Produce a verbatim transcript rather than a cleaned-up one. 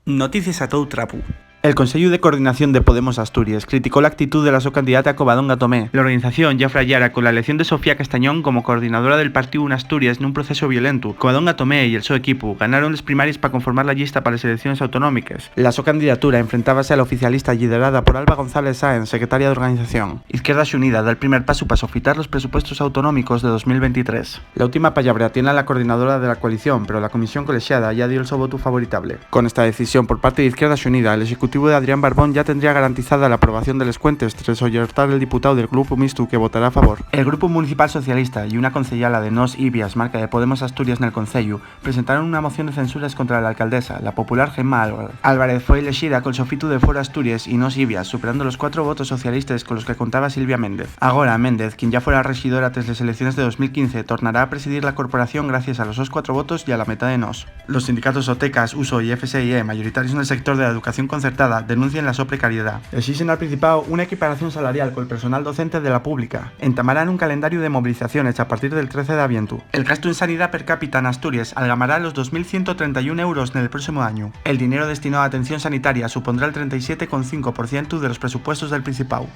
Noticies a tou trapu. El Consellu de Coordinación de Podemos Asturies criticó l'actitú de la so candidata Covadonga Tomé. La organización ya frayara con la elección de Sofía Castañón como coordinadora del partíu n'Asturies nun proceso violentu. Covadonga Tomé y el so equipu ganaron les primaries pa conformar la llista pa les elecciones autonómiques. La so candidatura enfrentábase a la oficialista lliderada por Alba González Sáenz, secretaria d'organización. Izquierda Xunida da el primer pasu pa sofitar los presupuestos autonómicos de dos mil veintitrés. La última pallabra tiene la coordinadora de la coalición, pero la comisión colexiada ya dio el so votu favoritable. Con esta decisión por parte de Izquierda Xunida, el executivu de Adrián Barbón ya tendría garantizada la aprobación de les cuentes tres oyertar el diputao del Grupu Mixtu que votará a favor. El Grupu Municipal Socialista y una conceyala de Nos Ibias, marca de Podemos Asturies nel Conceyu, presentaron una moción de censures contra la alcaldesa, la popular Gemma Álvarez. Álvarez foi elexida col sofitu de Foro Asturies y Nos Ibias, superando los cuatro votos socialistes colos que contaba Silvia Méndez. Agora, Méndez, quien ya fuera rexidora tres les elecciones de dos mil quince, tornará a presidir la corporación gracias a los sos cuatro votos y a la metá de Nos. Los sindicatos Otecas, USO y F S I E, mayoritarios nel sector de la educación concertada, denuncien la so precariedá. Esixen al Principao una equiparación salarial col personal docente de la pública. Entamarán un calendariu de movilizaciones a partir del trece d'avientu. El gastu en sanidá per cápita n'Asturies algamará los dos mil ciento trenta y un euros nel próximo añu. El dinero destinao a atención sanitaria supondrá el trenta y siete con cinco por cientu de los presupuestos del Principao.